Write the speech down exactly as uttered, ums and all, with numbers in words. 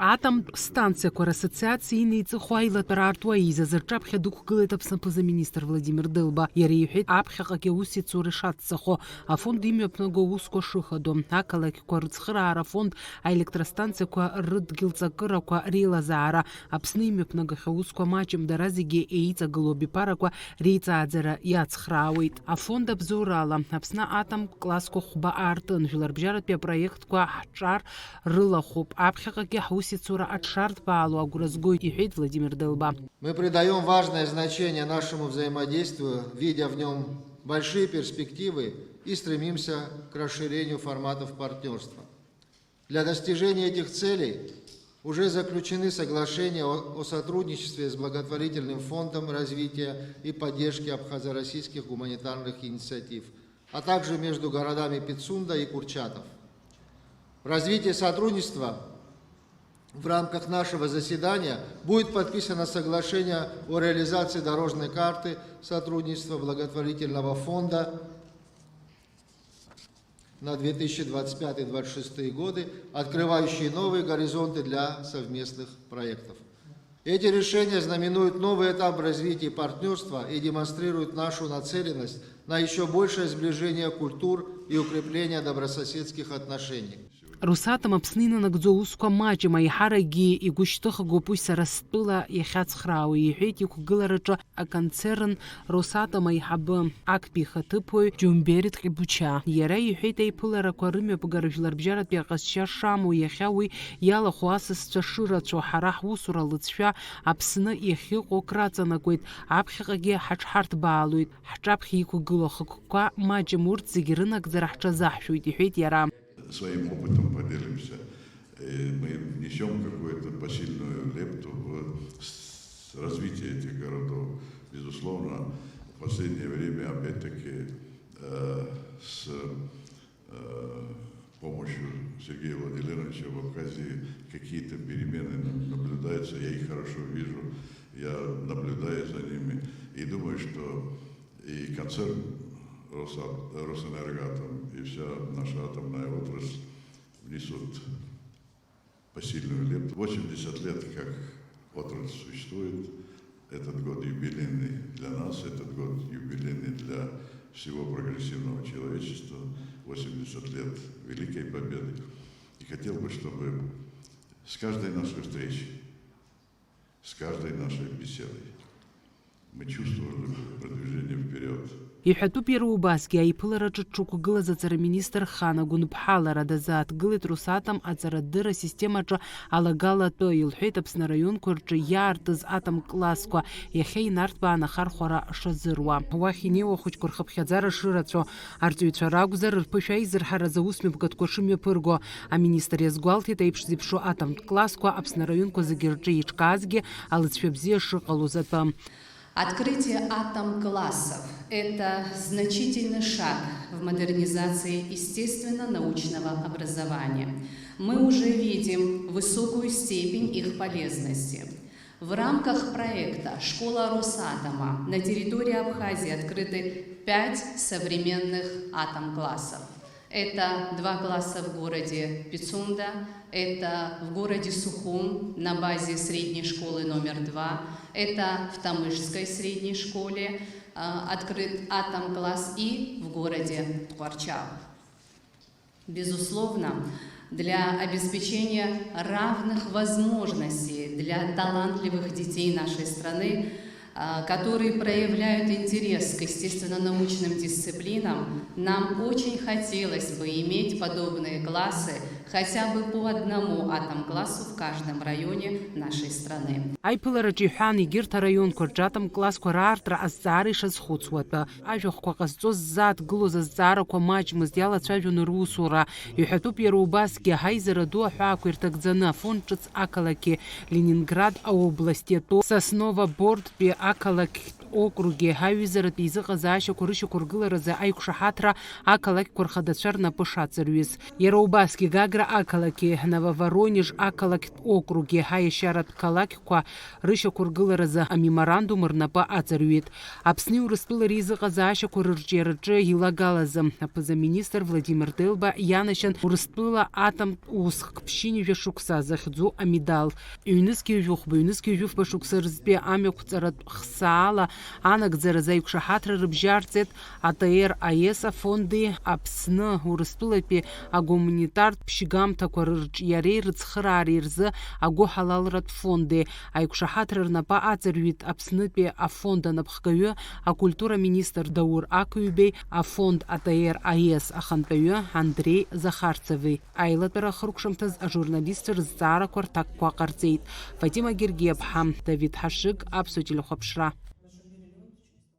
Атомтә станциақәа рассоциациа инеиҵыху аилатәара аартуа еизаз рҿаԥхьа дықәгылеит Аԥсны аԥыза-министр Владимир Делба. Иара иҳәеит, аԥхьаҟагьы аус ицура ишацҵахо. Афонд имҩаԥнаго аусқәа шыхадоу, ақалақьқәа рыцхыраара афонд, аелектростанциақәа рыдгьыл ҵакырақәа реилазаара, Аԥсны имҩаԥнагахьоу аусқәа маҷым, дара зегьы еиҵагылоу абиԥарақәа реиҵааӡара иацхраауеит. Афонд абзоурала Аԥсны атомтә классқәа хәба аартын. Жәларбжьаратәи апроектқәа ҳҿар рылахәуп. Аԥхьаҟагьы ҳусеицура аҽшарҭбаало агәра згоит, иҳәеит Владимир Делба. Мы придаём важное значение нашему взаимодействию, видя в нём большие перспективы и стремимся к расширению форматов партнёрства. Для достижения этих целей уже заключены соглашения о, о сотрудничестве с благотворительным фондом развития и поддержки абхазо-российских гуманитарных инициатив, а также между городами Пицунда и Курчатов. В развитии сотрудничества в рамках нашего заседания будет подписано соглашение о реализации дорожной карты сотрудничества благотворительного фонда на две тысячи двадцать пятый — двадцать шестые годы, открывающие новые горизонты для совместных проектов. Эти решения знаменуют новый этап в развитии партнёрства и демонстрируют нашу нацеленность на ещё большее сближение культур и укрепление добрососедских отношений. Росатом Аԥсны инанагӡо аусқәа маҷым, аиҳаракгьы игәышьҭыхгоуп уи сара стәыла иахьацхраауа, иҳәеит иқәгылараҿы аконцерн Росатом аиҳабы, актәи ихаҭыԥуаҩ Џьумбери Ҭҟьбуча. Иара иҳәеит, аиԥыларақәа рымҩаԥгара жәларбжьаратәи аҟазшьа шамоу, иахьа уи иалахәу асасцәа шырацәоу, ҳара ҳусура лыҵшәа Аԥсны иахьыҟоу краҵанакуеит, аԥхьаҟагьы ҳаҽҳарҭбаалоит, ҳҿаԥхьа иқәгылоу ахықәкқәа маҷым, урҭ зегьы рынагӡара ҳҽазаҳшәоит, иҳәеит иара. Своим опытом поделимся. Э, мы внесём какую-то посильную лепту в с-, развитие этих городов. Безусловно, в последнее время, опять-таки, э, с, э, помощью Сергея Владимировича в Абхазии какие-то перемены на-, наблюдаются. Я их хорошо вижу, я наблюдаю за ними. И думаю, что и концерн Росат-, Росэнергоатом, и вся наша атомная отрасль внесут посильную лепту. Восемьдесят лет, как отрасль существует, этот год юбилейный для нас, этот год юбилейный для всего прогрессивного человечества, восемьдесят лет Великой Победы. И хотел бы, чтобы с каждой нашей встречи, с каждой нашей беседой мы чувствовали продвижение вперёд. Иҳәатәуп иара убасгьы, аиԥылараҿы дшықәгылаз аҵараминистр Хана Гәынԥҳа лара дазааҭгылеит Росатом аҵарадырра асистемаҿы алагала атәы, илҳәеит Аԥсны араионқәа рҿы иаартыз атом классқәа иахьа инарҭбааны ахархәара шазыруа. Уахь инеиуа ахәыҷқәа рхыԥхьаӡара шырацәоу, арҵаҩцәа ракәзар, рԥышәа аизырҳаразы аусмҩаԥгатәқәа шымҩаԥырго. Аминистр иазгәалҭеит, аиԥш зеиԥшу атомтә классқәа Аԥсны араионқәа зегьы рҿы еиҿкаазгьы алыҵшәа бзиа шыҟалоз атәы. Открытие атом-классов — это значительный шаг в модернизации естественно-научного образования. Мы уже видим высокую степень их полезности. В рамках проекта «Школа Росатома» на территории Абхазии открыты пять современных атом-классов. Это два класса в городе Пицунда, это в городе Сухум на базе средней школы номер два, это в Тамышской средней школе, э, открыт атом-класс и в городе Ткварчал. Безусловно, для обеспечения равных возможностей для талантливых детей нашей страны, а, которые проявляют интерес к естественно-научным дисциплинам, нам очень хотелось бы иметь подобные классы хотя бы по одному атом-классу в каждом районе нашей страны. Аиԥылараҿы иҳәан, егьырҭ араионқәа рҿы атом классқәа раартра азҵаара ишазхәыцуа атәы. Ажәахәқәа ҟазҵоз ззааҭгылоз азҵаарақәа маҷмызт, иалацәажәон русура. Иҳәатәуп иара убасгьы, аизара ду аҳәаақәа ирҭагӡаны, афонд ҿыц ақалақьи Ленинград аобласти атәу Сосново-Борттәи ақалақьтә округи аҩызаратә еизыҟазаашьақәа рышьақәыргыларазы аиқәшаҳаҭра ақалақьқәа рхадацәа рнапы шаҵарҩыз. Иара убасгьы Гагра ақалақьи Нововоронеж ақалақьтә округи аиашьаратә қалақьқәа рышьақәыргыларазы амеморандум рнапы аҵарҩит. Аԥсни Урыстәылареи изыҟазаашьақәа рырҿиараҿы илагалазы, аԥыза-министр Владимир Делба ианашьан Урыстәыла атомтә уск ԥшьынҩажәа шықәса захьӡу амедал. Ҩнызқьи жәохәба, ҩнызқьи жәохәба шықәса рзтәи амҩақәҵаратә хсаала анагӡаразы аиқәшаҳаҭра рыбжьарҵеит А Т Р А С афонди Аԥсны Урыстәылатәи агуманитартә ԥшьгамҭақәа рырҿиареи рыцхыраареи рзы агәыҳалалратә фонди. Аиқәшаҳаҭра рнапы аҵарҩит Аԥснытәи афонд анапхгаҩы, акультура министр Даур Ақыҩбеи, афонд А Т Р А С ахантәаҩы Андреи Захарцеви. Аилатәара ахыркәшамҭаз ажурналистцәа рызҵаарақәа рҭакқәа ҟарҵеит. Фатима Гергиаԥҳа, Давид Ҳашыг, Аԥсуа телехәаԥшра.